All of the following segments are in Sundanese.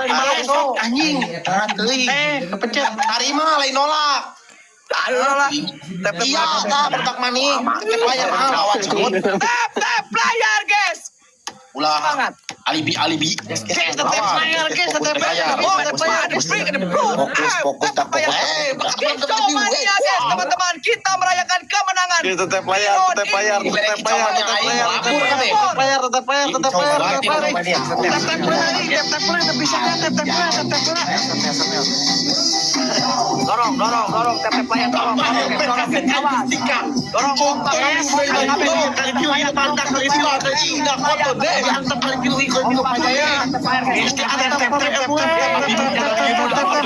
Lima anjing. Ah, teuing. Eh, kepencet. Tarima lain nolak. Aduh lah. Tap tap. Iya, tah bertak maning. Tap layar mah lawan sebut. Tap tap layar, guys. Ulah. Semangat. Alibi alibi. Guys, tap layar, guys, tap layar. Oh, tap layar. Fokus, fokus, tak fokus. Eh, Kicau mania, guys, teman-teman. Kita merayakan kemenangan. Guys, tetap layar, tetap layar, tetap layar, tetap layar, tetap layar, tetap layar, tetap layar, tetap layar. Tap tap layar, tap tap layar, bisa tap tap layar, tap tap layar. Dorong, dorong, dorong, tap tap layar, dorong, dorong, dorong, awas. Dorong, kompak, Kali tilu ieu pantak, kali tilu, kali tilu, foto deh. Antep kali tilu, kali tilu pajaya. Tap tap tap tap tap tap tap.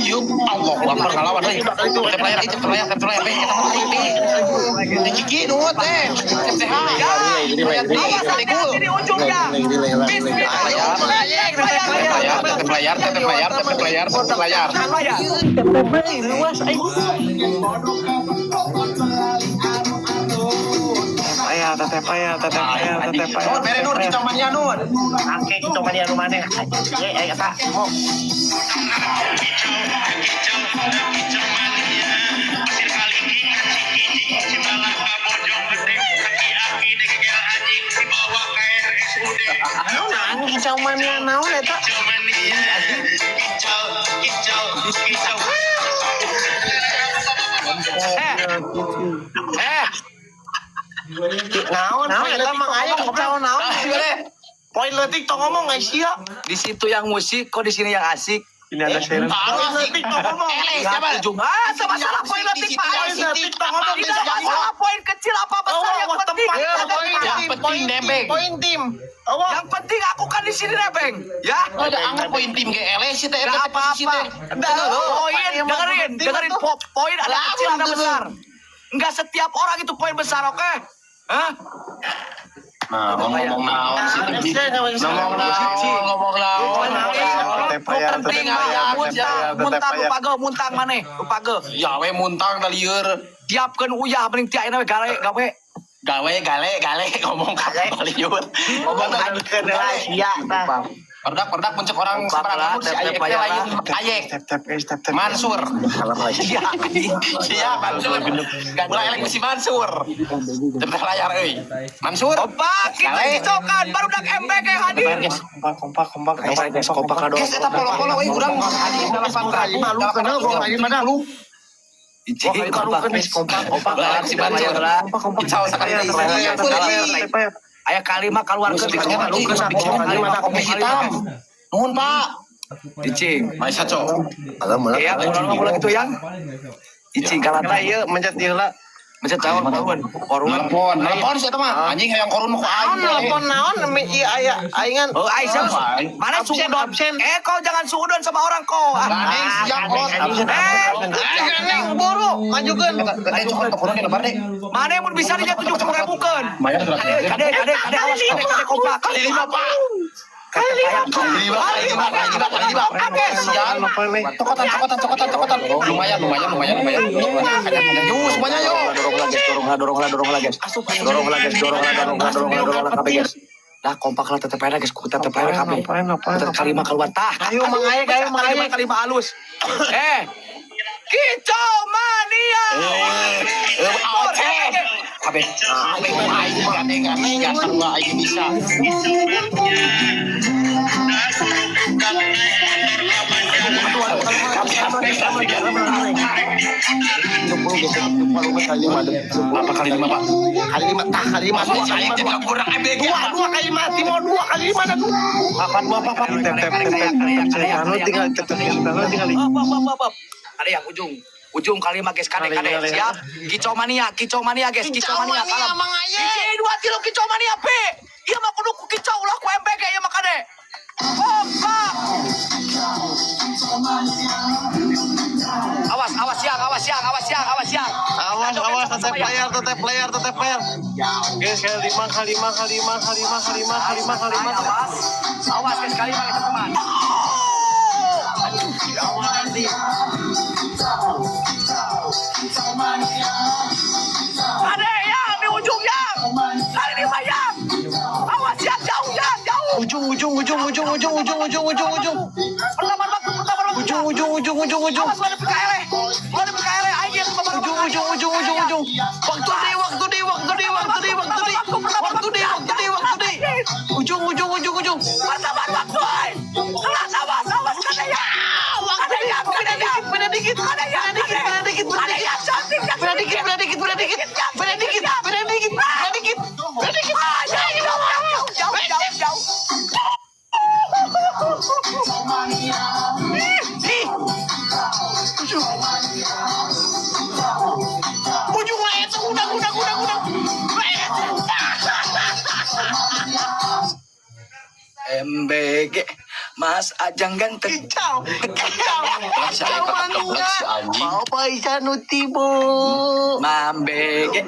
Yuk, Allah Akbar ngalawan euy. Tap layar, tap layar, tap layar, eta mah TV. Teh Ciki nuhun teh. Teh TH. Awas, hati-hati di ujungnya. Bismillah. Layar, tap layar, tap layar, tap layar, tap layar. Layar. Layar, tetep layar, tetep layar, tetep layar. Nur, bere Nur, kicau mania Nur. Angke kicau mania nu maneh. Ye, eh eta. Mau. Naon kicau mania naon eta? Eh. Eh, Naon, naon eta mang aya kicau naon? Poin leutik tong ngomong ai sia. Di situ yang musik, kok di sini yang asik. Ini ada share. Poin leutik tong ngomong. Lihat ujung. Ah, sama salah poin leutik, Pak. Poin leutik tong ngomong. Tidak masalah poin kecil apa besar, yang penting Poin Yang tim, penting poin tim, nebeng. poin tim. Awas. Yang penting aku kan di sini nebeng, ya. Ada anggar poin tim GL sih teh Gak eta teh posisi apa-apa. teh. Poin, dengerin, dengerin pop, poin ada kecil ada besar. Enggak setiap orang itu poin besar, oke? Hah? Nah, ngomong naon sih teh. Ngomong naon, ngomong naon. Tetep layar, tetep Penting layar, ah, tetep layar, muntang, tetep muntang layar. lupage, muntang maneh, lupage. Ya we muntang da lieur. Siapkeun uyah mending ti ayeuna we gare gawe. Gawe gale gale ngomong ka lieur. Ngomong sia tah. Perdak perdak muncul orang Kompak lah, seberang si tep-tep Ayek teh layar lain Ayek. Tap tap guys, tap tap. Mansur. Iya. Iya, Mansur. Ulah elek si Mansur. Tep layar euy. Mansur. Kompak, kita kicaukan barudak MBG hadir. Kompak, kompak, kompak, guys, kompak, kompak. Guys, eta polo-polo euy urang anjing 8.000. Malu kenal kok lagi mana lu? Ijing, kompak, kompak, kompak. Ulah elek si Mansur. Kompak, kompak. Kicau sakali deui. Layar, Aya kalima keluarkeun Kopi hitam. Nuhun, Pak. Icing. Maisa, Cok. Ya, urang mah ulah gitu yang. Icing kalata Iya, mencet ieu lah. Mencet tahun korun. Korun. Nelpon, nelpon sih eta mah. Anjing hayang korun ku aing. Naon nelpon naon ieu aya aingan. Oh, Aisyah, mana Absen, suudon? absen. Eh, kau jangan suudon sama orang kau. Ah, Gandeng siap lot. Absen, absen, absen. Gandeng buru, majukeun. Eh, cokot korun di lebar deh. Mana yang mun bisa dia 70 ribu kan? Lumayan sudah. Kade, kade, kade, kade, awas, kade, kade, kompak. Kali lima, Pak. Kali lima, Kali lima, kali lima, kali lima, kali lima. Sial. Cokotan, cokotan, cokotan, cokotan. Lumayan, lumayan, lumayan, lumayan. Yuk, semuanya yuk. Dorong lah, guys, dorong lah, dorong lah, dorong lah, guys. Dorong lah, guys, dorong lah, dorong lah, dorong lah, dorong lah, kabeh, guys. Lah, kompak lah, tetep aja, guys, tetep aja, kabeh. Tetep kalima keluar tah. Ayo, Mang Ayek, ayo, Mang Kalima, Ayek. kalima halus. Eh, kicau mania. Oceh. Kabeh. Aing aing gandeng gandeng gandeng aing bisa. Apa kali lima, Pak? Kali lima, tah kali lima, Masuk dua kali saya lima, jadi kurang MBG. dua, dua kali lima, Timo dua kali lima, dan dua. Papat, dua, papat. Tap, tap, tap, tap, tap. Anu tinggal, tap, tap, anu tinggal. Up, up, up, up, up. Ada yang ujung. Ujung kali lima, guys, kade, kade. Siap. Kicau mania, kicau mania, guys, kicau mania. Kalem. Ije dua kilo kicau mania, P. Iya mah kudu ku kicau ulah ku MPG ieu mah kade. Kompak. Awas, awas siang, awas siang, awas siang, awas siang. Awas, awas, tetap layar, tetap layar, tetap layar. Guys, kali lima, kali lima, kali lima, kali lima, kali lima, kali lima, kali lima. Awas, awas guys, kali lima, teman-teman. Ada yang di ujung yang. Kali lima yang. Awas yang jauh yang jauh. Ujung ujung ujung ujung ujung ujung ujung ujung ujung. Pertambahan waktu, pertambahan waktu. Ujung ujung ujung ujung ujung. Awas lu ada PKL. Lu ada PKL anjir. Ujung ujung ujung ujung ujung. Waktu deh, waktu deh, waktu deh, waktu deh, waktu deh. Waktu deh, waktu deh, waktu deh. Ujung ujung ujung ujung. Pertambahan waktu. Oi. Kelas awas, awas kada ya. Kada ya, kada ya. Beda dikit, Kada ya, beda dikit, beda dikit, beda Kada dikit. ya, cantik, cantik. Beda dikit, beda dikit, beda dikit. Beda dikit, beda dikit, beda dikit. Beda dikit. Ah, jauh, jauh, jauh, jauh, jauh. Ih. Ujung. Ujung lah itu udang udang udang udang. MBG Mas Ajang ganteng. Kicau, kicau, kicau mania. Si anjing. Papa Isan Utibo. Mang BG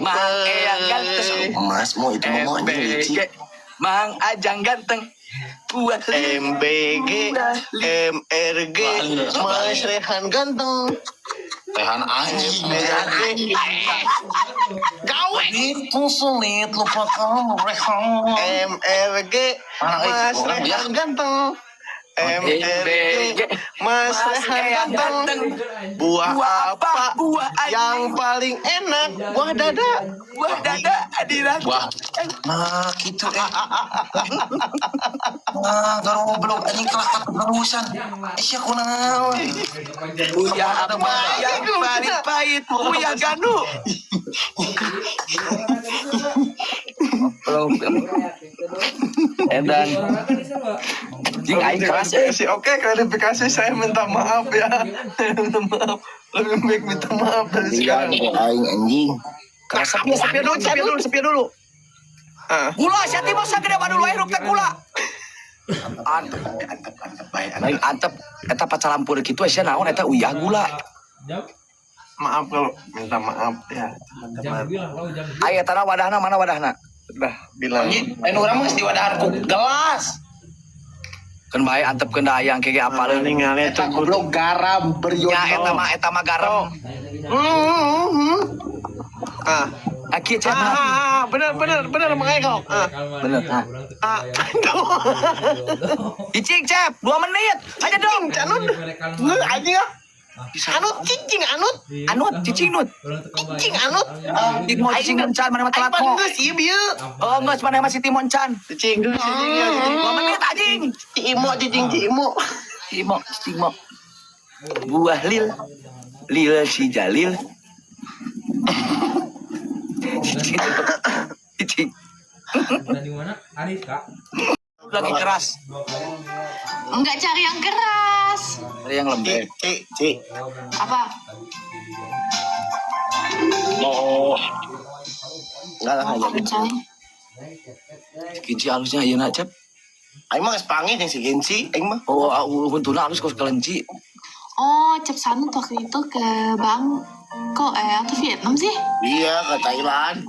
Mang Eyang ganteng. Mas mau itu mau anjing MBG licik. Mang Ajang ganteng. Buat MBG, MRG, Mas Rehan ganteng. Rehan anjing. MRG, gawe. Itu sulit lupakan Rehan. MRG, Mas Mana, eh, Rehan ganteng. MRG, Mas Mas Rehan Eyang ganteng. ganteng. Buah Buah apa apa? Buah anjing. yang paling enak? Buah dada. Buah dada adira. Wah, nah gitu eh. Nah, goblok anjing kelas terusan. Eh, sia kunaon. Buah apa yang paling pahit? Buah ganu. Edan. Jing aing keras eh. Klarifikasi, oke klarifikasi saya minta maaf ya. Saya minta maaf. Lebih baik minta maaf dari sekarang. Aing anjing. Keras Sepia, sepia dulu, sepia dulu, sepia dulu. Ah. Gula sia teh sagede wadul wae hirup teh gula. Antep, Antep antep bae. lain antep eta pacalampur kitu sia naon eta uyah gula. Maaf kalau minta maaf ya. Minta maaf. Aya tanah wadahna mana wadahna? Udah bilang. Anjing, lain urang mah geus diwadahan ku gelas. Keun bae antepkeun da aya engke ge apaleun. Ningali Eta goblok garam berion. Nya eta mah garam. Ah. Aki Ah, cek ah, ah, benar benar benar makanya kok. Ah. Bener. Ah. Cicing cep, 2 menit. Aja dong. Anut. Lu anjing ah. Anut cicing anut. Anut cicing nut. Cicing anut. Timo cicing encan mana mah Aing telat pan kok. geus ieu bieu. Oh geus mana masih Timon can. Cicing cicing ya cicing. 2 menit anjing. Cimo cicing cimo. Timo, Timo. Buah lil. Lil si Jalil. Cicing. Cicing. Dan di mana? Aris, Kak. Lagi keras. Enggak cari yang keras. Ada yang lembek. C C. Apa? Oh. Enggak lah Mau enggak kamu jadi. coy? Kinci halusnya ayeuna cep. Aing mah geus panggih jeung si Genci, aing mah. Oh, huntuna halus kos kelenci. Oh, Cep Sanut waktu itu ke Bangkok atau Vietnam sih? Iya, ke Thailand.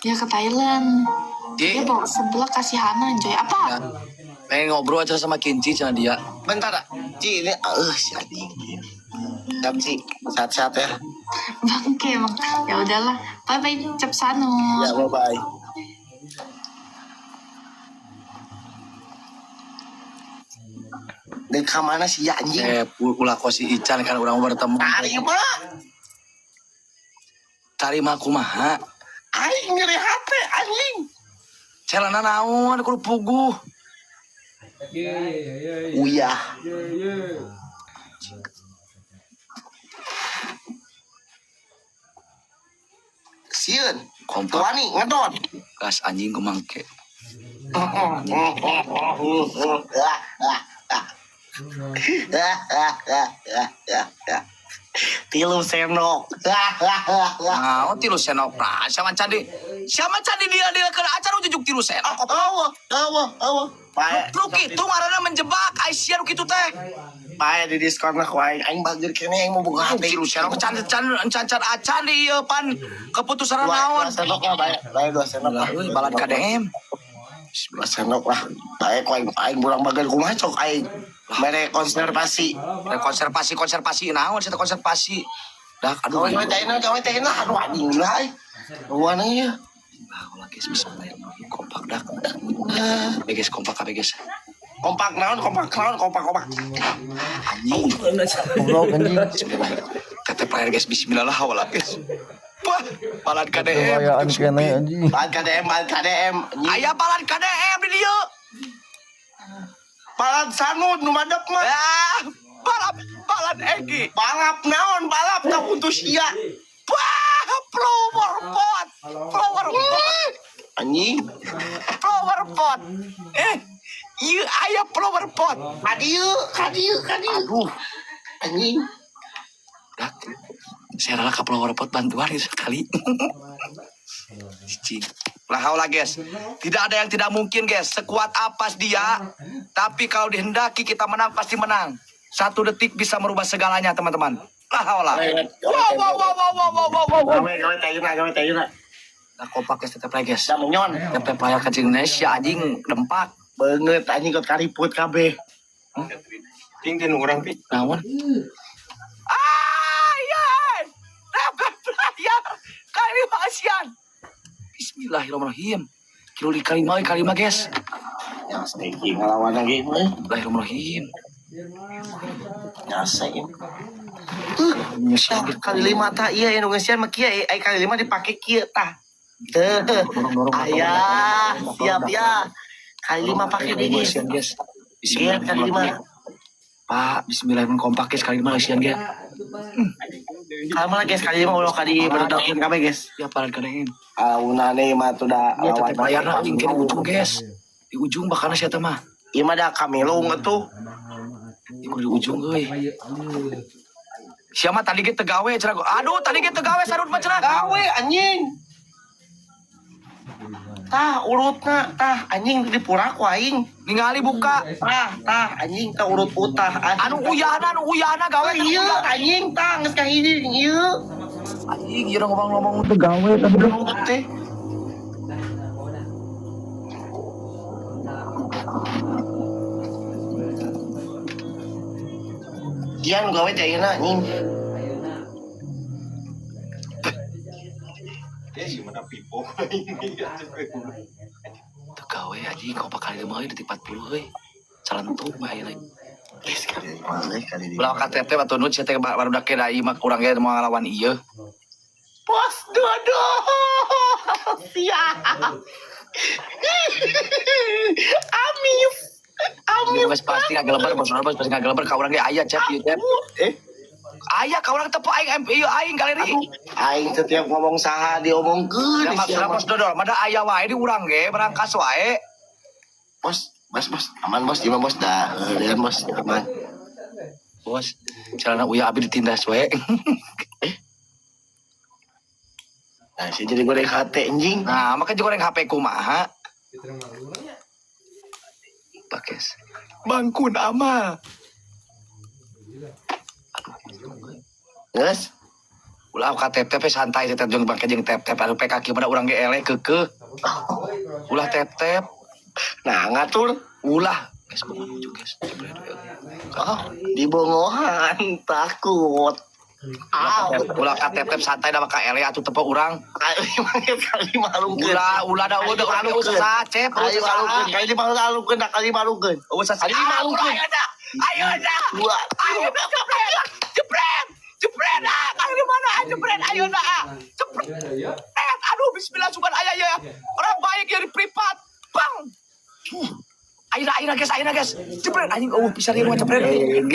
Ya ke Thailand. Ci, Dia bawa sebelah kasih Hana, coy. Apa? Ya. Pengen ngobrol aja sama Kinci sama dia. Bentar, Ci, ini si anjing. Siap, Ci. Sehat-sehat ya. Bangke emang. Ya udahlah. Bye bye Cep Sanut. Ya, bye-bye. Dari mana sih ya anjing? Eh, ulah kos si Ican kan urang bertemu. Tarima. Tarima kumaha? Aing nyeri hati anjing. Celana naon kudu puguh. Uyah. Sieun. Kompak Tuani ngedon. gas anjing kumangke. Ah, ah, ah. Ah, ah, ah, ah, ah, ah. 3 sendok. Ah, ah, ah, ah. Naon 3 sendok nah, siapa candi? Siapa candi dia ke acara ujuk 3 sendok. Awa, awa, awa. Pae, Lu kitu ngaranna menjebak Aisyah nu kitu teh. pae di diskon lah ku aing. Aing bageur kene aing mau boga hati. 3 sendok can can can can acan di ieu pan keputusan Dua, naon. 2 sendok lah, bae. Bae 2 sendok lah. Euy, balad KDM. 2 sendok lah. Bae ku aing aing burang bageur kumaha cok aing. Mere konservasi. Konservasi konservasi naon sih konservasi. Dah aduh. Gawe teh gawe teh aduh anjing lah. Eueuh ya. Ah, ulah geus bismillahirrahmanirrahim. Kompak dah. Guys, kompak kabeh, guys. Kompak naon, kompak naon, kompak kompak. Anjing. Goblok anjing. Tap layar, guys. Bismillah lah wala, guys. Wah, balan KDM. Lumayan kene anjing. Bahan KDM, bahan KDM. Anjing. Aya balan KDM di dieu. Balan sanud nu madep mah. Ah, balap balan Egi. Balap naon, balap tak untuk sia. Wah, flower pot. Flower pot. Anjing. Flower pot. Eh, ieu aya flower pot. Kadieu, kadieu, kadieu. Aduh, Anjing. dak. Saya rela ke flower pot bantuan itu sekali. Cicing. Lah haula, guys. Tidak ada yang tidak mungkin, guys. Sekuat apa dia, tapi kalau dihendaki kita menang pasti menang. Satu detik bisa merubah segalanya, teman-teman. Lah haula. Wow wow wow wow wow wow wow wow. Gawe gawe teh ayeuna, gawe teh ayeuna. Nah, kompak, guys, tetap lagi, guys. Da menyon. Tetap layar ke Indonesia anjing dempak. Banget anjing kot kariput kabeh. Ting teh nu urang pi. Naon? Ah, iya. Tap layar. Kali ASEAN. Bismillahirrahmanirrahim. Kilo di kalima, kalima, guys. Yang steki ngelawan lagi euy. Bismillahirrahmanirrahim. Nyasa ini. Tah, kali lima tah iya Indonesia mah kieu ai kali lima dipake kieu tah. Teu. Ayah, siap ya. Kali lima pakai deh, guys. ASEAN, guys. Iya, kali lima. Pak, bismillahirrahmanirrahim kompak, guys, kali lima ASEAN, guys. Kalau malah, guys, kali lima ulah kali berdakin kabeh, guys. Ya palan kanain. Aunane mah tuh da Iya, tetep layarna anjing di ujung, guys. Di ujung bakal sia mah. Ieu mah da kamilung atuh. Ieu di ujung euy. Siapa tadi ge teu gawe cenah. Aduh, tadi ge teu gawe sarut mah cenah. Gawe anjing. Tah urutna tah anjing dipurak ku aing. Ningali buka. Tah tah anjing tah urut utah. Anu uyahna, anu uyahna gawe. Oh, iya anjing tah geus kahiji ieu. Anjing ieu ngomong-ngomong teu gawe tadi. Urut teh. Dia nu gawe teh ayeuna anjing. Ya gimana pipo. Teu gawe anjing kompak kali lima euy detik 40 euy. Calentung bae ayeuna. Geus kali lima euy kali lima. Ulah ka tep-tep atuh nu sia teh barudak ge da ieu mah urang ge moal ngalawan ieu. Bos Dodo. Siap. Amis. Amis. Geus pasti ngageleber, bos bos pasti ngageleber ka urang ge aya cep ieu cep. Eh, Aya ka urang tepo aing MP ieu aing galeri. aing setiap ngomong saha diomongkeun. Ya maksudna bos dodol, mada aya wae di urang ge berangkas wae. Bos, bos, bos, aman bos, gimana bos? Dah, eh, bos, aman. Bos, celana uya abi ditindas wae. Nah, saya jadi goreng hati anjing. Nah, makanya goreng HP kumaha? Pakes. Bangkun amal. Nges, Ulah ka tep tep santai tep jeung bangke jeung tep tep anu PKK pada urang ge eleh keukeuh. Ulah tep tep, nah ngatur. ulah. Guys, bongan ujung, guys. Oh, di bongohan takut. Aw, Ulah ka tep tep santai da maka eleh atuh tepo urang. kali lima kali malungkeun. Ulah ulah da udah urang ge usah cep, Kali malungkeun, kali malungkeun, kali malungkeun. Usah. Kali malungkeun. Ayo dah. Ayo dah. Dua. Ayo dah jepret. Jepret. Jepret ah. Kali di mana ah jepret ayo dah. ah. Jepret. Aduh bismillah subhan ayah ya. Orang baik ya di privat. Bang. Ayo ayo guys, ayo guys. Jepret anjing eueuh pisan ieu mah jepret.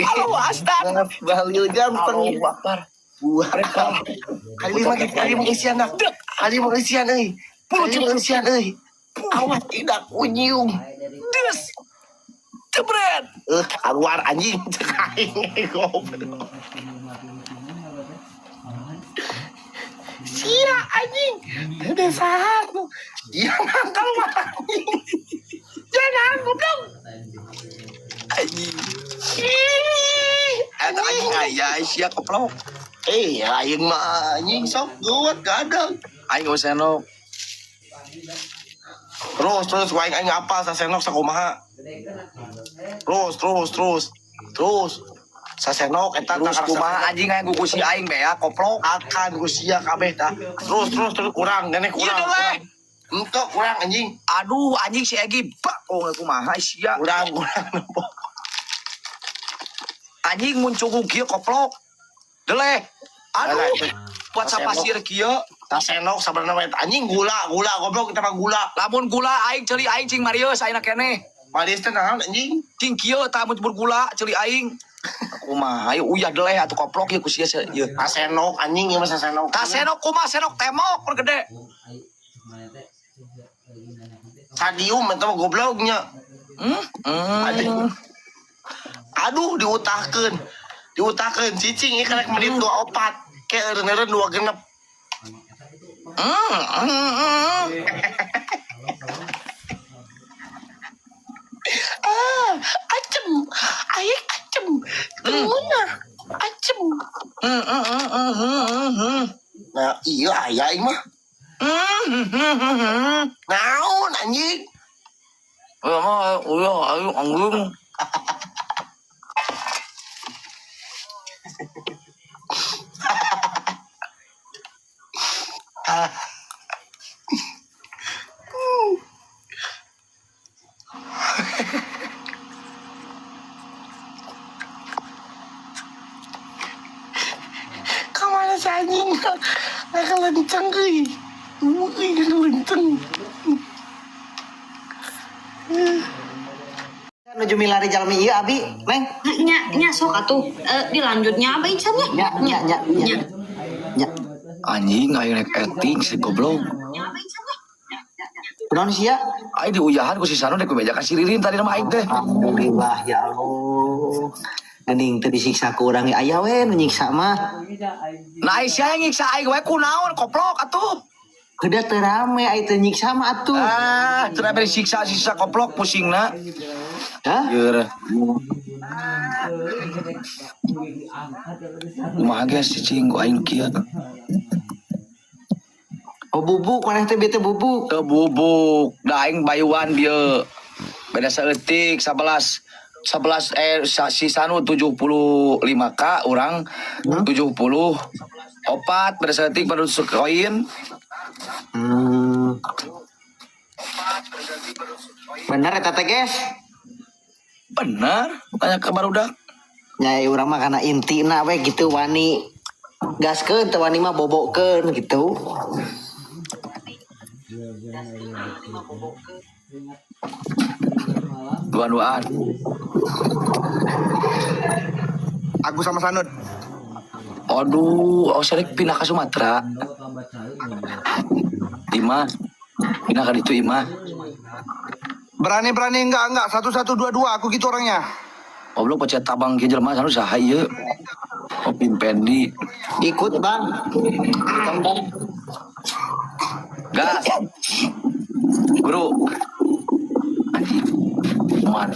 Halo astag. Value ganteng. Allahu Akbar. Buah. Kali lima kali lima isian dah. Kali lima isian euy. Kali lima isian euy. Awas tidak kunyium. Des. Jepret. Eh, keluar anjing cek aing goblok. Sia anjing. Dede saha tuh. Sia nangkal mah anjing. Jangan goblok. Anjing. Ih, Eta anjing aya sia koplok. Eh, aing mah anjing sok gawat kadang. Aing geus senok. Terus terus aing aing apa sasenok sakumaha. Terus terus terus terus sasenok eta Terus kumaha anjing aya gugu si aing be ya koplok. Akan ku sia kabeh tah. Terus terus terus kurang nenek Iya kurang. deh. Untuk kurang anjing. Aduh anjing si Egi bak oh kumaha sia. Kurang kurang nempo. Anjing mun cungkung kieu koplok. Deleh. Aduh. Buat sapasir kieu. Tas senok sabarna we anjing gula gula goblok kita mah gula. Lamun gula aing ceuli aing cing Marius ayeuna keneh. Malis teh naon anjing? Cing kieu tah mun bergula ceuli aing. Kumaha ayo uyah deleh atuh koplok ieu ku sia ieu. Tas senok anjing ieu mah senok. Tah senok kumaha senok temok kur gede. Stadium eta mah gobloknya. Hmm? Aduh. Aduh diutahkeun. Diutahkeun cicing ieu karek menit 24. Kayak eureun-eureun 26. Ah, acem. Aing acem. Tenguna. Acem. Nah, iya aya aing mah. Naon anjing? Uyah mah uyah ayo anggung. Kamana si anjing? Nggak kelenceng euy. Euy, nggak kelenceng. Nuju milari jalmi ieu abi, Neng. Nya nya sok atuh. Dilanjutnya apa Ican nya? Nya nya nya nya. Nya. Anjing aing rek acting si goblok. Kunaon sia? Aing diuyahan ku si Sanu dek beja ka si Ririn tadi nama aing teh. Alhamdulillah ya Allah. Geuning teu disiksa ku urang ge aya we nu nyiksa mah. Nah aing sia yang nyiksa aing we kunaon koplok atuh. Heuda teu rame ai teu nyiksa mah atuh. Ah, teu rame disiksa siksa koplok pusingna. Hah? Ieu. Kumaha geus cicing ku aing kieu. Oh bubuk maneh teh bete bubuk. Teu bubuk, da aing bayuan bieu. Beda saeutik 11 11 si Sanu 75k urang 74 beda saeutik baru koin. Hmm. Bener eta teh guys. Bener, tanya ke barudak. Nya urang mah kana intina we gitu wani gaskeun teu wani mah bobokeun gitu. Dua-duaan. Aku sama Sanut. Aduh, oh sorry pindah ke Sumatera. Ima, pindah ke itu Ima. Berani-berani enggak 1 1 2 2 aku gitu orangnya. Goblok pecah tabang ke jelema sanu saha ieu. Oh pimpendi. Ikut bang. Ikut, Bang. Gas. Bro. Anjing. Man.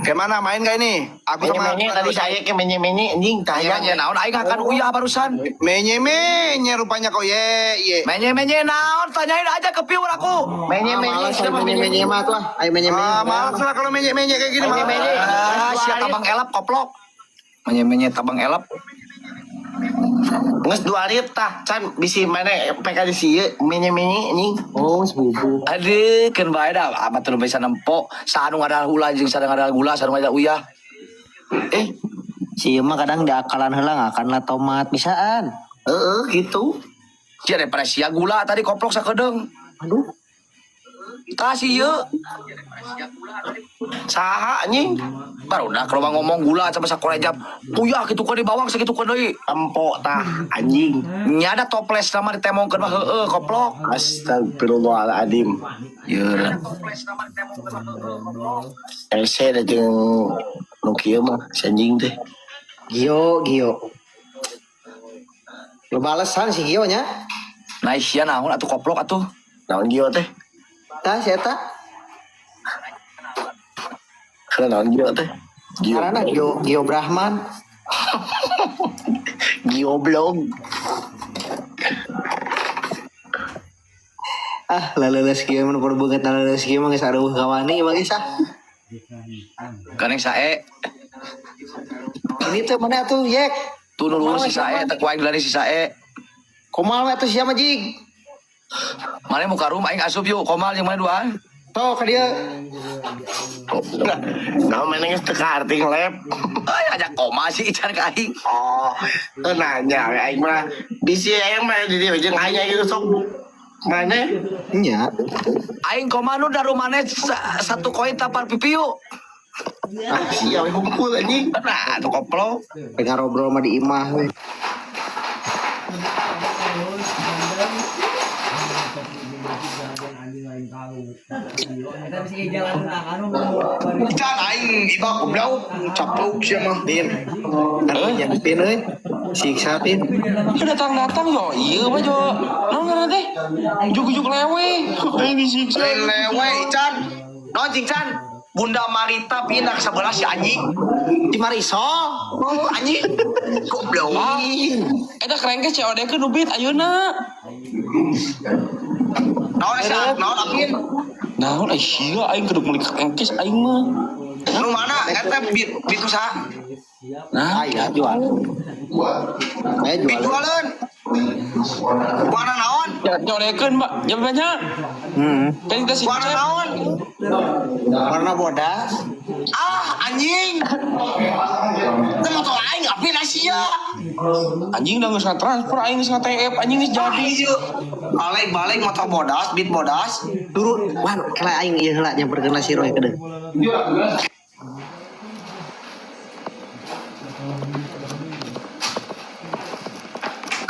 Kayak mana main gak ini? Aku sama Menye-menye tadi saya ke menye-menye anjing tayang. Menye naon aing akan uyah barusan. Menye-menye rupanya kau ye ye. Menye-menye naon tanyain aja ke piur aku. Menye-menye Malas siapa aing menye-menye mah tuh ah. Aing menye-menye. Ah, malas lah kalau menye-menye kayak gini malas. Menye-menye. Ah, sia tabang elap koplok. Menye-menye tabang elap. Nges dua rit tah can bisi mana PK di sieu menye-menye anjing. Oh, bubuk. Aduh, keun bae dah amat teu bisa nempo. Sanu ngadal hula jeung sanu ngadal gula, sanu ngadal uyah. Eh, Si ieu mah kadang diakalan heula ngakan lah tomat bisaan. heeh gitu. Sia daripada sia gula tadi koplok sakedeung. Aduh. Tah si ieu. Saha anjing? Baru dah kalau ngomong gula sama sakorejap. Uyah kitu ka di bawang sakitu ka deui. Tempo tah anjing. Nya ada toples sama ditemongkeun mah heueuh koplok. Astagfirullahaladzim. Ieu. Ese da jeung nu kieu mah si anjing teh. Gio, Gio. Lu balesan si Gio nya. Nah sia naon atuh koplok atuh. Naon Gio teh? Tah si eta. Karena naon Gio teh? Gio. Karena Gio, Gio Brahman. Gio blog. Ah, laleles kieu mun kudu beungeut laleles kieu mah geus areueuh kawani mah geus ah. Ganeng sae. Ini teh mana atuh yek? Tuh nulur si sae teh ku aing dari si sae. Kumaha we atuh sia mah jig? Mana muka room aing asup yuk, komal yang mana duaan? Tuh ka dia. Nah, mana geus teu kaarti ngelep. Ay, ajak koma sih Ican ka aing. Oh, teu nanya we aing mah. Bisi aing mah di dieu jeung aing aing sok mana? Nya. Aing koma nu daru maneh satu koin tapar pipi yuk. Ah, sia we kumpul anjing. Nah, tuh koplo. Pengen ngobrol mah di imah we. Ican aing iba goblok capluk sia mah. Pin. Kan yang pin euy. Siksa pin. Datang-datang yo iya mah jo. Naon ngaranna teh? Ujug-ujug lewe. Aing disiksa. Lewe Ican. Naon cing Can? Bunda Marita pindah ke sebelah si anjing. Di Marisol. Oh, anjing. Goblok. Eta kerengke COD ke nubit ayeuna. Naon sia? Naon Apin? Naon ai sia aing kudu meuli kerengkes aing mah. Nu mana eta bit bit usaha? Nah, Aya jual. Aya Bit jual. jualeun. Warna naon? COD-keun, Pak. Jam banyak. Hmm. Kan kita si Warna naon? Warna bodas. Ah, anjing. Itu motor aing Apin Asia. Anjing dah geus ngatransfer aing geus nga-TF anjing geus Jadi jadi. ieu balik-balik motor bodas, bit bodas. Turun. Wan, kela aing ieu heula nyamperkeun si Roy kedeung.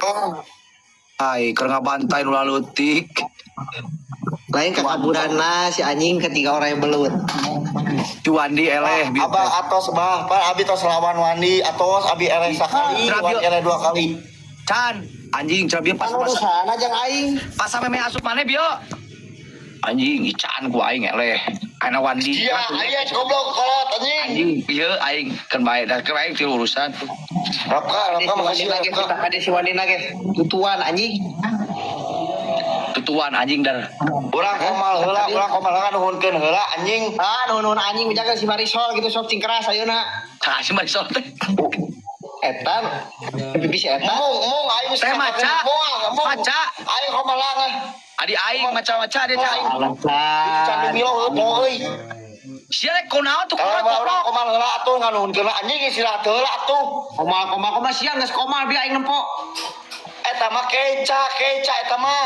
Oh. Ai, keur ngabantai nu laleutik. Lain kekaburanna si anjing ketiga orang yang belut. Si Wandi eleh bi. Abah atos bah, pan abi tos lawan Wandi atos abi eleh sakali, Wandi eleh dua kali. Can, anjing can bieu pas Pan pas urusan aja aing. pas sampe meh asup maneh bieu. Anjing Ican ku aing eleh. Kana Wandi. Iya, aya goblok kolot anjing. Anjing ieu aing keun bae da keun aing tilu urusan. Rapka, Rapka makasih Lagi Rapka. kita kade si Wandi lagi. Tutuan anjing. Tutuan anjing dar. Urang komal heula, urang komal heula nuhunkeun heula anjing. Ah, nuhun anjing misalkan si Marisol gitu sok cing keras ayeuna. Tah si Marisol teh. Eta pipi si eta. Mung, mung aing Teh maca. Mung, mung. Maca. Aing komal lah. Adi aing maca-maca dia cai. Itu candu milo heuh poho euy. Sia rek kunaon tuh Kalau kunaon urang goblok. komal heula atuh nganuhunkeun anjing istirahat heula atuh. Komal komal komal siang geus komal bi aing nempo. Eta mah keca, keca eta mah.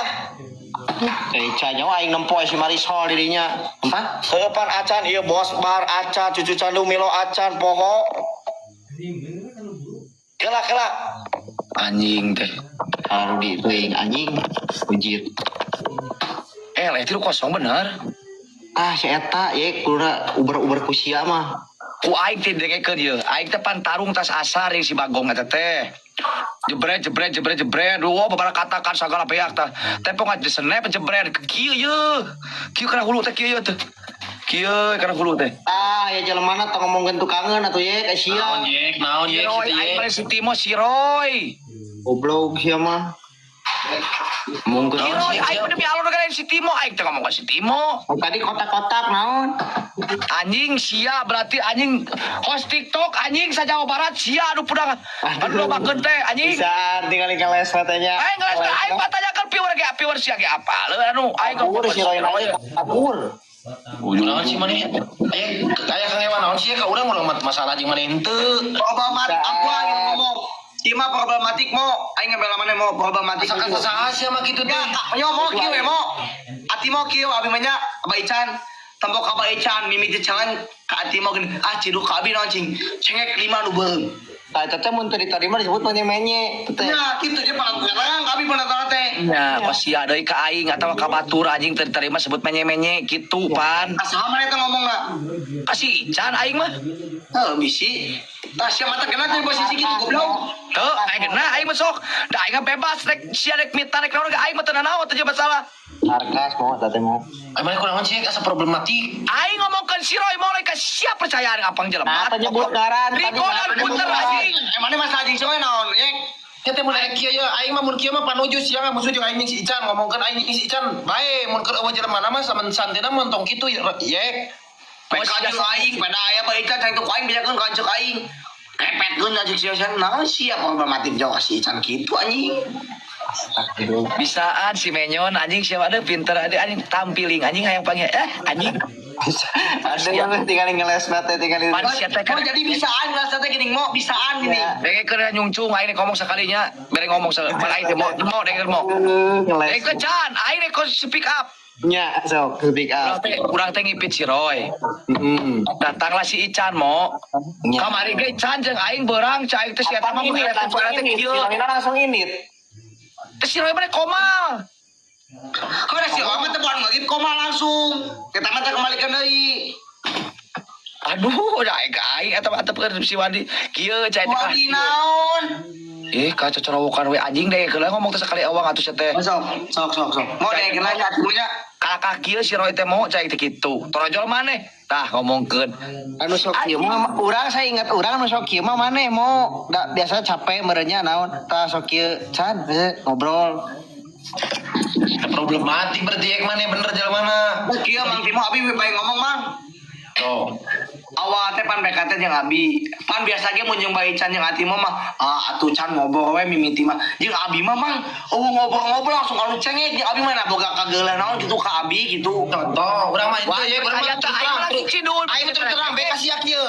Keca nyawa aing nempo si Marisol dirinya. Empat? Heuh pan acan ieu bos bar acan cucu candu milo acan poho. Kela kela. Anjing teh. Rudi teuing anjing. Ujit. Eleh tilu kosong bener. Ah si eta ye kuduna uber-uber ku sia mah. Ku aing teh dengekeun ieu. Aing teh pan tarung tas asar jeung si Bagong eta teh. Jebret jebret jebret jebret. Duh, babara katakan sagala beak tah. Tempo ngajesenep jebret kieu ye. Kieu kana hulu teh kieu ye teh. Kieu kana hulu teh. Ah ya jelemana tong ngomongkeun tukangeun atuh ye ka sia. Yek, naon Si Roy, aing mah si Timo si Roy. Goblok sia mah. Mungkin Si Roy, aing mah demi Allah negara si Timo, aing teh ngomong ka si Timo. Oh, tadi kotak-kotak naon? Anjing sia berarti anjing host TikTok anjing sa Jawa Barat sia anu pudang anu lobakeun teh anjing. Bisa tinggal ngeles katanya. Aing ngeles aing patanyakeun viewer ge viewer sia ge apa leuh anu aing Kabur si Roy aja kabur. Naon sih maneh? Aya aya kang ewan naon sih ka urang ulah masalah jeung maneh henteu. Problematik aku aing ngomong. Ieu mah problematik mo, aing ngebela maneh mo problematik. Asa ka saha sia mah kitu teh. Ya, kak, nyo mo kieu we mo. Ati mo kieu abi mah nya Abah Ican. Tempo ka Abah Ican mimiti challenge ka Ati mo gini. Ah ciduk ka abi naon cing. Cengek lima nu beuheung. Nah, eta teh mun teu diterima disebut menye-menye. Teh. Ya, kitu je panatang ka abi panatang teh. Ya, pas sia deui ka aing atawa ka batur anjing teu diterima sebut menye-menye kitu pan. Asa maneh teh ngomongna. Kasih Ican aing mah. Heuh, bisi. Tah sia mata kena teh posisi kitu goblok. Teu, aing kena aing mah sok. Da aing mah bebas rek sia rek mita rek naon ge aing mah teu nanaon teu masalah. Sarkas mau teh mau. Ai maneh kunaon sih asa problematik. Aing ngomongkeun si Roy mulai ka sia percayaan apang jelema. Nah, teu nyebut ngaran tadi. Rikodan puter anjing. Emangnya masalah jeung si Roy naon, yek? Ya teh mun aya kieu ye aing mah mun kieu mah panuju sia musuh jeung aing jeung si Ican ngomongkeun aing jeung si Ican bae mun keur eueuh jelema mah samen santena mun tong kitu yek. PK jeung aing, pada aya Abah Ican cangkeuk ku aing bejakeun ka anceuk aing. Kepetkeun anceuk si Ican, naon sia problematik jauh ka si Ican kitu anjing. Bisaan si Menyon anjing siapa ada pinter ada anjing tampiling anjing hayang panggil anjing. Ada yang tinggal ngeles nate tinggal Oh, jadi bisaan ngeles teh gini mau bisaan gini. Denge keur nyungcung aing ngomong sakalinya, bere ngomong sakali aing teh mau denge mau. Ngeles. Denge can, aing rek speak up. Nya sok speak up. Urang teh ngipit si Roy. Datanglah si Ican mo. Kamari ge Ican jeung aing beurang cai aing teh si eta mah teh kieu. Langsung init. Teh si Roy mah komal. Kau si Roy mah teh bukan ngagip komal langsung. Kita mah teh kembalikan deui. Aduh, udah aing aing eta mah teh si Wandi kieu cai teh. Wandi naon? Ka cocorowokan we anjing deh keula ngomong teh sakali awang atuh sia teh. Sok, sok, sok, sok. Mau deh kena atunya. Kakak kieu si Roy teh mau cai teh kitu. Torojol maneh. Tah ngomongkeun. Anu sok kieu mah urang saya ingat urang anu sok kieu mah maneh mau da biasa capek merenya naon tah sok kieu can ngobrol. Problematik berarti ek maneh bener jalan mana? Kieu Mang Timo abi we bae ngomong Mang. Tuh. Awal teh pan PKT jeung abi. Pan biasa ge mun jeung bae Can jeung Atimo mah ah atuh Can ngobrol we mimiti mah. Jeung abi mah Mang eueuh ngobrol-ngobrol langsung anu cengek jeung abi mah na boga kageuleuh naon gitu ka abi gitu. Contoh, urang mah itu ya, urang mah aing terus terang be kasih kieu.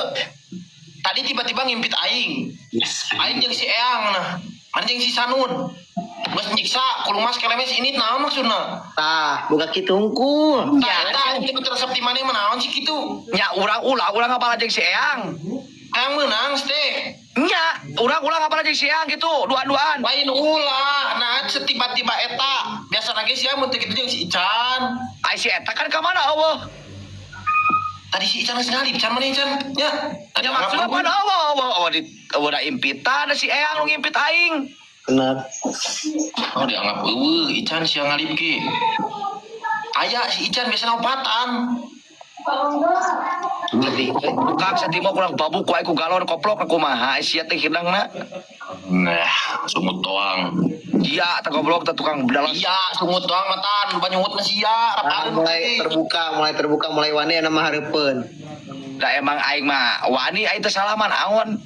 Tadi tiba-tiba ngimpit aing. Aing jeung si Eang nah. Mana jeung si Sanun. Geus nyiksa kulumas kelemes ini naon maksudna? Tah, boga kitu hungkul. Tah, eta aing teh resep di maneh mah naon sih kitu? Nya urang ulah urang ngapal jeung si Eang. Eang meunang teh. Nya, urang ulah ngapal jeung si Eang gitu, dua-duaan. Lain ulah, nah setiba-tiba eta. Biasa lagi si Eang mun teu kitu jeung si Ican. Ai si eta kan ka mana eueuh? Tadi si Ican geus ngalip, Can mana Ican? Nya. Nya maksudna mana eueuh eueuh eueuh di eueuh da impitan si Eang nu ngimpit aing. Benar. Oh dianggap eueuh Ican sia ngalip ge. Aya si Ican biasana opatan. Tukang satimo kurang babuk ku aing ku galon koplok kumaha sia teh hidangna. Nah, sungut doang. Iya, teh goblok teh tukang bedalas. Iya, sungut doang matan, banyungut mah sia, nah, mulai terbuka, mulai wani anu mah hareupeun. Da emang aing mah wani aing teh salah mah naon.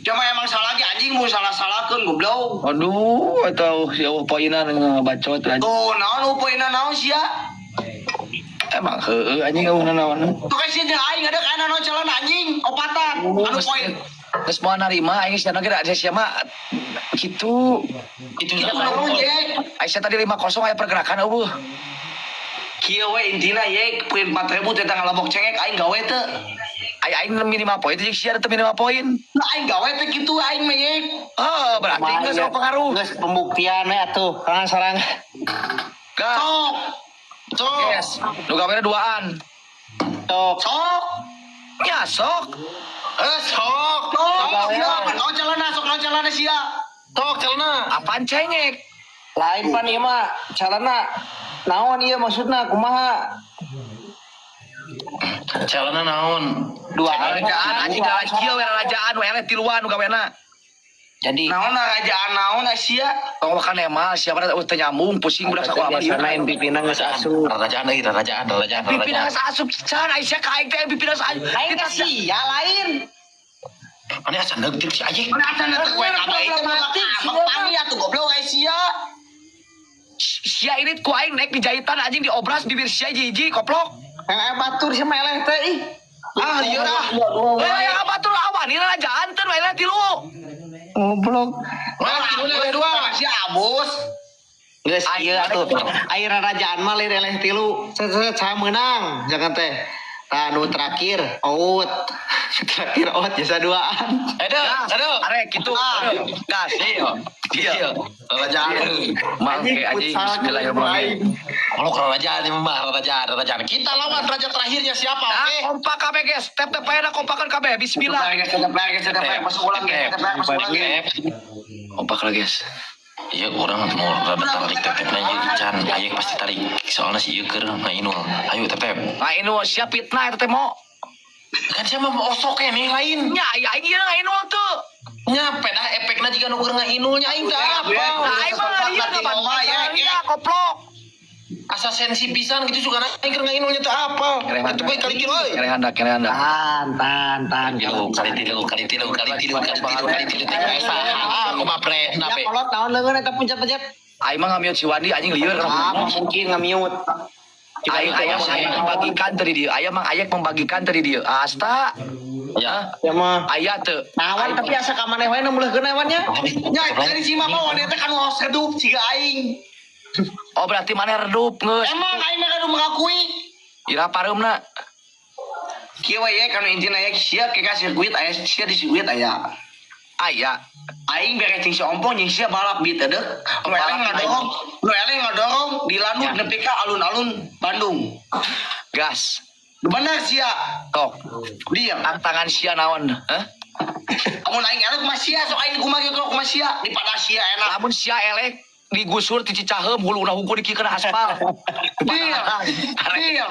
Cuma emang salah lagi anjing mau salah-salahkeun goblok. Aduh, atau si eueuh poinan ngabacot anjing. Tuh, naon poinan naon sia? Emang heueuh anjing eueuh naon. Tuh kan sia jeung aing ada kana naon calon anjing opatan. Anu poin. Geus moal narima aing sia ge da sia mah kitu. Itu naon ye? Aing sia tadi 5-0 aya pergerakan eueuh. Kieu we intina ye poin 4000 teh ngalabok cengek aing gawe teu. Aing minimal poin jeung sia teu minimal poin. Nah aing gawe teh kitu aing mah ye. Oh, berarti geus pengaruh. Geus pembuktian we atuh, sarang-sarang. Gas. Sok. Sok. Yes. Nu gawena duaan. Sok. Sok. Ya sok. Sok. Sok. Sia, naon calana sok naon calana sia. Sok calana. Apaan cengek? Lain pan ieu mah calana. Naon ieu maksudna kumaha? Calana naon? Dua rajaan anjing kieu we rajaan we eleh tiluan nu gawena. Jadi naon rajaan naon sia? Tong makan emal siapa da teu nyambung pusing budak sakola mah. Biasana MVP na geus asup. Rajaan euy, rajaan, rajaan, MVP na geus asup can ai sia ka aing teh MVP na geus asup. Lain ka sia lain. Mana asa neuk si anjing? Mana asa neuk we kabeh itu mah pangi atuh goblok ai sia. Sia ini ku aing naik di jahitan anjing diobras bibir sia hiji-hiji koplok. Yang aya batur sia mah eleh teh ih. Ah, lieur ah. Eh, yang batur awan ini rajaan teh eleh tilu. Goblok. Mana tilu eleh dua. Si abus. Geus ieu atuh. Aya rarajaan mah lir eleh tilu. Set saya meunang jangan teh. Tah nu terakhir out. Terakhir out jasa duaan. Aduh, aduh. Arek kitu. Gas. Iya. Rajaan. Mangke anjing bismillahirrahmanirrahim. Kalau kerajaan ini mah rajaan, rajaan. Kita lawan raja terakhirnya siapa? Oke. Kompak kabeh guys. Tep-tep aja kompakan kabeh. Bismillah. Guys, tep masuk ulang guys. Tep masuk ulang guys. Kompak lah guys. Iya, orang mau rada tarik tep-tepna ieu Ican. Ayo pasti tarik. Soalnya si ieu keur Inul. Ayo tep-tep. Nah Inul siap fitnah eta teh mo. Kan siapa mau osok ya nih lain. Nya aya aing ieu Inul tuh. Nya pedah efekna jiga nu keur ngainulnya aing teh apa. Nah aing mah ngalieu kapan. Ya koplok. Asa sensi pisan gitu suka aing keur ngainulnya teh apa. Itu bae kali kieu euy. Kere handak, kere handak. Tahan, tahan, tahan. Kali tilu, kali tilu, kali tilu, kali tilu, kali tilu, kali tilu. Ah, aku mah pre, Ya kolot naon leungeun eta pencet-pencet. Aing mah ngamute si Wandi anjing lieur Apa mungkin nge-mute. Aing aya saya membagikan tadi dia. Aya Mang Ayek membagikan tadi dia. Asta. Ya. Ya mah. Aya teu. Nawan tapi asa ka maneh wae nu meuleuhkeun nya. Ya, dari si mama wanita teh kan host redup siga aing. Oh berarti mana redup geus. Emang aing mah kudu mengakui. Ira pareumna. Kieu we ye kanu intina ye sia ke ka sirkuit aya sia di sirkuit aya. Aya. Aing beres jeung si Ompong jeung sia balap bi teh deuk. Nu eleng ngadorong, nu eleng ngadorong di Lanut nepi ka alun-alun Bandung. Gas. Bener sia. Tok. Diam. Tantangan sia naon? Hah? Amun aing elek mah sia sok aing kumaha kieu kumaha sia di pada sia enak. Lamun sia elek digusur ti Cicaheum huluna hungkul dikikeun aspal. Diam. Diam.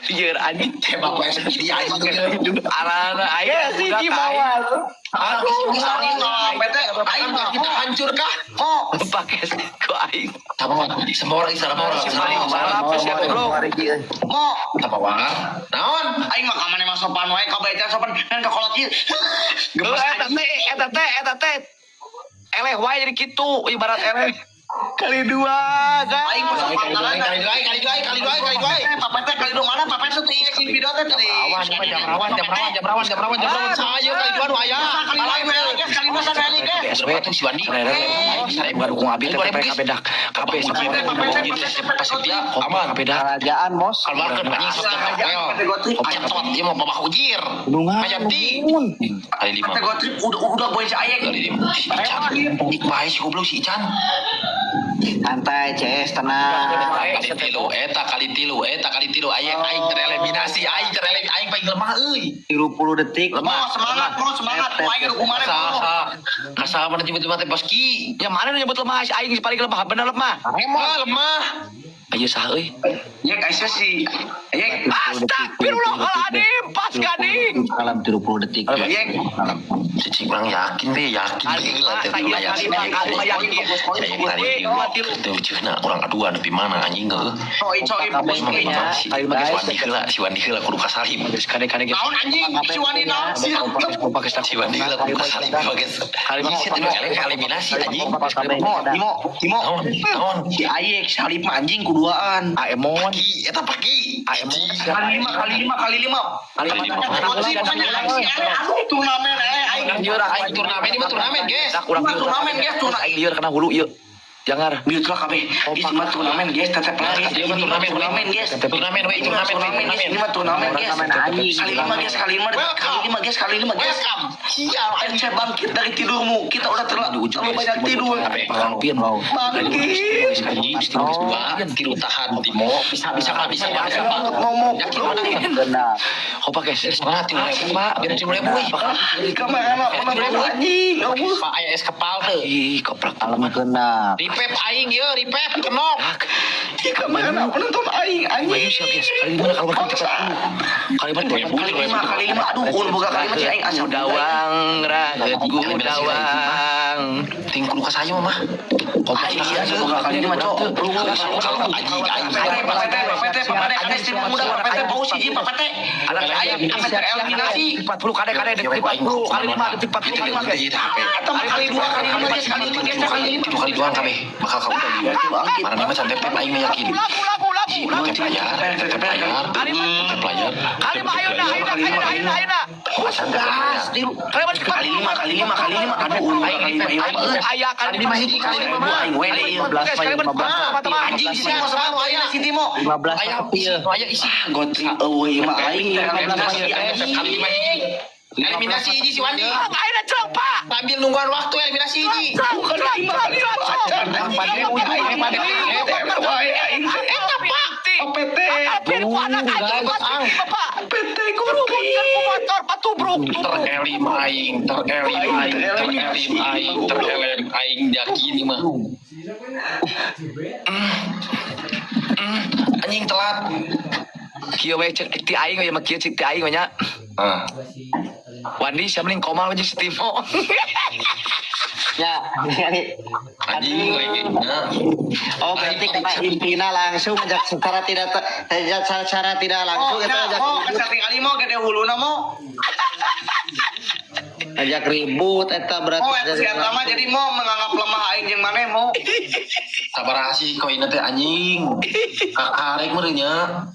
Lieur anjing. Tembak wae SPD anjing. Arana aya Si Cimawar. Aduh, PT aing mah kita hancur kah? kok Pake ku aing. Sama sama orang sama orang. Si paling balap sia goblok. mo Apa wah? Naon? aing mah ka maneh mah sopan wae ka bae teh sopan kan ka kolot ieu. Geus eta teh. Eleh wae jadi kitu ibarat eleh. Kali dua kan. Aing mah sopan Kali dua, kali dua, kali dua, kali dua, kali dua. Papa teh kali dua mana papa teh teu ieu video teh teh. Awan, jam rawan, jam rawan, jam rawan, jam rawan, jam rawan. Saya kali dua nu aya. Kali dua nu elek geus, kali dua sana elek geus. PSW Tuh si Wandi. Saya baru dukung abi teh kabeh dak. Kabeh Aman. kabeh dak. Kerajaan bos. Keluarkeun anjing sok jam rawan. Ieu mah babah ujir. Mayanti. Kali lima. Kata gua trip udah gue si Ayek. Kali lima. Si Ican. Bae si goblok si Ican. Santai CS tenang. Kali tilu, eta kali tilu, eta kali tilu. Aing aing tereliminasi, aing tereliminasi, aing paling lemah euy. 30 detik. Mo semangat, mo semangat. Mo aing dukung mana mo. Kasah mana tiba-tiba teh boski. Ya mana nu nyebut lemah aing paling lemah bener lemah. Lemah, lemah. Ayo sah euy. Ya guys si Ayek. Astagfirullahaladzim, pas gading. Kalam 30 detik. Ayek. Cicing orang yakin deh, yakin deh lah teh layar. Tujuhna orang aduan nepi mana anjing heuh. Coy coy fokus Si Wandi heula, si Wandi heula kudu kasalim. Geus kade-kade geus. Naon anjing si Wandi naon sih. Si Wandi heula kudu kasalim geus. Si eliminasi anjing. Mo, Timo, Timo. Naon, naon. Si Ayek salip mah anjing kuduaan. Aemon, Pagi, eta pagi. Aemon. Kali lima, kali lima, kali lima. Kali lima. Aduh turnamen aing. Lieur Aing turnamen ini mah turnamen, guys. Urang Turnamen guys, turnamen. Aing lieur kana hulu ieu. Jangar. Mute lah kabeh. Ini mah turnamen guys, tetep lagi. Iya mah turnamen, turnamen guys. Turnamen we, turnamen, Turnamen guys, ini mah turnamen guys. Kali lima guys, kali lima, kali lima guys, kali lima guys. Welcome. Sial, RC bangkit dari tidurmu. Kita udah terlalu banyak tidur. Pangpin. Bangkit. Dua, tilu tahan Timo. Bisa, bisa, bisa, bisa. Ngomong. Yakin menang. Benar. Hopa guys. Semangat tilu ribu, Pak. Biar tilu ribu, weh. Kamera mana anjing. Pak aya es kepal teu. Ih, koplak. Alam genap. Ripep aing ieu, ripep kenok. Kamera penonton aing Ayo anjing. siap guys. Kali lima kalau makan cepat. Kali lima Kali lima, kali lima. Aduh, ulun boga kali lima sih aing asa Gudawang, rahet gudawang. Ting kudu ka saya mah. Aing asa boga kali lima, cok. Kalau anjing aing. PT, PT, PT, ada stream muda, PT, paus hiji, PT. Anak Aing sampai tereliminasi. 40 kade kade detik 40 kali 5 detik 40 kali 5 guys. Tambah kali dua, kali lima, guys, kali lima, guys, kali lima. Tilu kali dua kabeh bakal ka udah ieu. Mana mah can tep aing mah yakin. Lagu lagu lagu lagu. Tep layar, tep layar, tep layar. Kali lima ayo dah ayo dah ayo dah ayo dah ayo dah. Gas, Kali lima kali lima, kali lima, kali lima. Aduh, ulun boga kali lima, iya. Aya kali lima hiji kali lima mah. Aing we deui. Kali lima Anjing si Timo sama aing si Timo. 15 Aya iya. aya isi. Gotri eueuy mah aing tereliminasi anjing. Kali lima hiji. Eliminasi hiji si Wandi. Ayo dah cok pak. Sambil nungguan waktu eliminasi hiji. Bukan lima kali lima. Eta pak. OPT. Alpin ku anak anjing bapak. PT Bukan ku motor patubruk. Terelim aing, terelim aing, terelim aing, terelim aing yakin mah. Anjing telat. Kieu we cek ti aing we mah kieu cek ti aing we nya. Ah. Wandi siapa nih komal aja si Timo. Ya. Anjing lagi. Nah. Oh berarti kena intina langsung ajak secara tidak secara tidak langsung Oh, kita ajak oh, kasih kali mau gede huluna mo. Ajak ribut eta berarti. Oh, eta si eta mah jadi mau menganggap lemah aing jeung maneh mau. Sabar sih koin teh anjing. Kakarek meureun nya.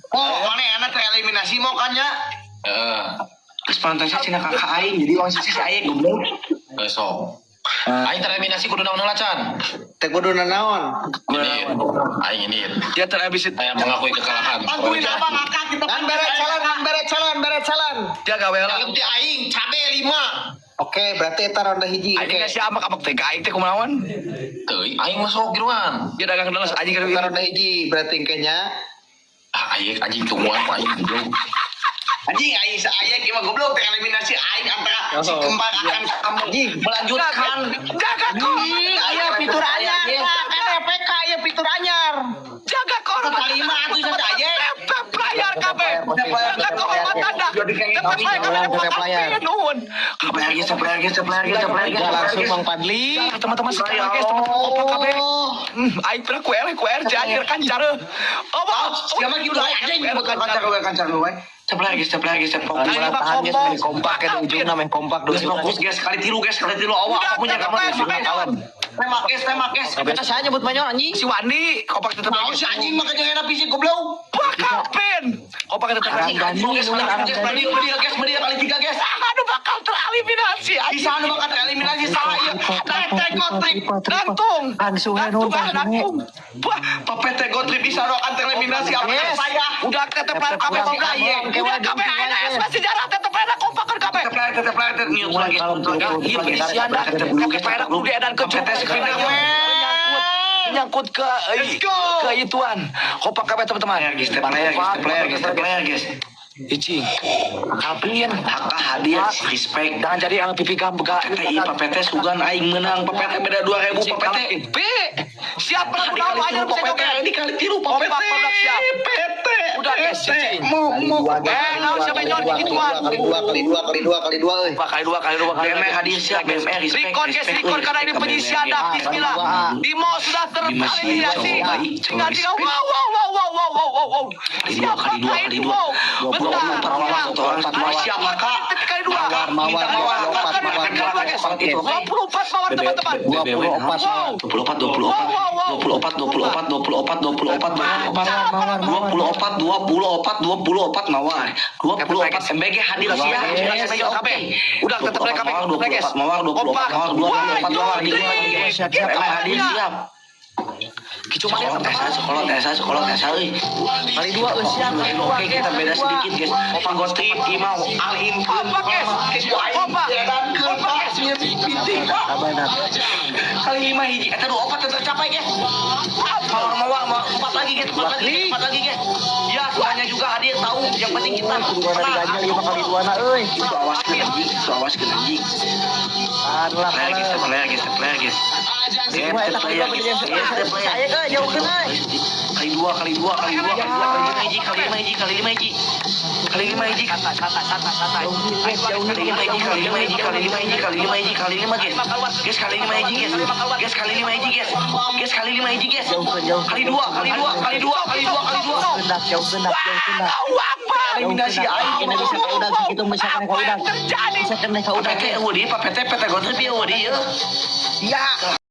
Oh, maneh enak tereliminasi mau kan ya? Heeh. Terus pantasnya cina kakak aing jadi orang sisi si aing goblok. Besok. Aing tereliminasi kudu naon heula can. Teh kudu nanaon. Ini aing ini. Dia terhabis Saya mengakui kekalahan. Bantuin apa ngakak kita Ngan bere calon, ngan bere calon, bere calon. Dia gawe lah. Dalam ti aing cabe 5. Oke, berarti eta ronde hiji. Aing Oke. ngasih amak amak teh ka aing teh kumaha? Teuing aing masuk giruan. Dia dagang deles anjing kan. Eta ronde hiji berarti kayaknya. Ah aing anjing tungguan ku aing goblok. Anjing aing aing mah goblok tereliminasi aing antara si kembar akan kamu melanjutkan. Jaga Anjing, aya fitur anyar. Kan PK aya fitur anyar. Jaga kehormatan. Kali lima atuh saja aja. Tetap layar kabeh. Jaga kehormatan dah. Tetap layar kabeh. Player. Nuhun. Player guys, player guys, player guys, player guys. Langsung Bang Padli. Teman-teman sekarang guys, teman-teman opak kabeh. Aing pernah ku R ku R anjir kan cara. Oh, Siapa gitu anjing bukan kancar gue kancar gue. Player guys, player guys, fokus. Aing mah Tahan guys, kompak. main kompak ya di ujungna main kompak Guys, fokus guys, kali tilu guys, kali tilu awak Udah, aku punya tetep kamar layar, si Benyon. Tembak guys, tembak guys. Kita saya nyebut banyak anjing. Si Wandi kompak tetep. Mau si anjing makanya enak fisik goblok. Bakal pin. Kompak tetep. Anjing, anjing, guys, guys, berdiri, berdiri, guys, berdiri kali tiga guys. Aduh bakal tereliminasi. Bisa anu bakal tereliminasi salah ya. PT Gotrip. Gantung. Langsung ya, Nun, Gantung, ah, langsung ya. gantung. Wah, PT Gotrip bisa anu akan tereliminasi apa saya. Udah tetep layar kabeh Kurang udah. iya. Udah kabeh ANS masih sejarah tetep layar kompakan kabeh. Tetep layar, tetep layar, tetep mute lagi. Iya pengisian dah. Tetep layar kudu edan ke PT menyangkut menyangkut ke ke ituan. Kompak kabeh teman-teman. Player guys, player guys, player guys, player guys. Icing. Kalpin. Hak hadiah respect. Jangan jadi yang pipi gambga. PT I PT sugan aing menang PT beda 2000 PT. B. Siap lagu Dikali naon aja tilu bisa PT, joget. dikali tilu PT. Kompak produk siap. PT. Udah guys, cicing. Mau mau Naon siapa nyon gituan. Kali dua, kali dua, kali dua, kali dua, euy. Kali dua, kali dua, kali dua. BMR hadir siap, BMR respect. Record guys, respect, record karena ini respect ke penyisian BMR. dah. Bismillah. Bimo sudah tereliminasi. cowok baik, cowok Tinggal tinggal respect. wow wow wow wow wow wow wow wow. Kali dua, kali dua, Siapa kali ini dua. wow? Dua puluh Bentar. empat mawar, satu orang, satu mawar. Siap, Kak. Kali dua. Mawar, mawar, Mawar, 24, mawar, kali dua guys. itu, oke. 24 mawar teman-teman. 24 Wow. 24 24 24 24 24 24 24 24 24 24 mawar 24 MBG hadir siap. Yes, oke. Udah tetap mereka mawar 24 mawar 24 mawar 24 mawar Kompak. hadir siap. Cuma Sekolah tes sekolah tes sekolah tes euy. Kali dua euy siap. Kali dua oke kita beda sedikit guys. Opa Gotrip imau al in Kompak guys. Kompak. Kompak guys. Kali lima hiji eta dua opat tercapai guys. Mawar mawar mawar empat lagi guys, empat lagi guys, empat lagi guys. Ya semuanya juga hadir tahu yang penting kita Kudu na diganjel ieu mah kali dua na euy. Itu awas ke anjing, itu awas ke anjing. Tahan lah. Player guys, player guys, player guys. Dua eta kali dua Player guys, Ayo euy jauhkeun euy. Kali dua, kali dua, kali dua, kali dua, kali lima hiji, kali lima hiji, kali lima hiji. Kali lima hiji, Santai santai santai santai. kali lima hiji, kali lima hiji, kali lima hiji, kali lima hiji, kali lima guys. Guys, kali lima hiji guys. Guys, kali lima hiji guys. Guys, kali lima hiji guys. Kali dua, kali dua, kali dua, kali dua, kali dua. Gendak jauh gendak jauh gendak. Allahu Akbar. Eliminasi aing. Ini bisa ka udang sakitu bisa kena ka Apa udang. yang terjadi? Bisa kena ka udang. PT eueuh di, PT PT Gotrip eueuh di ieu. Ya.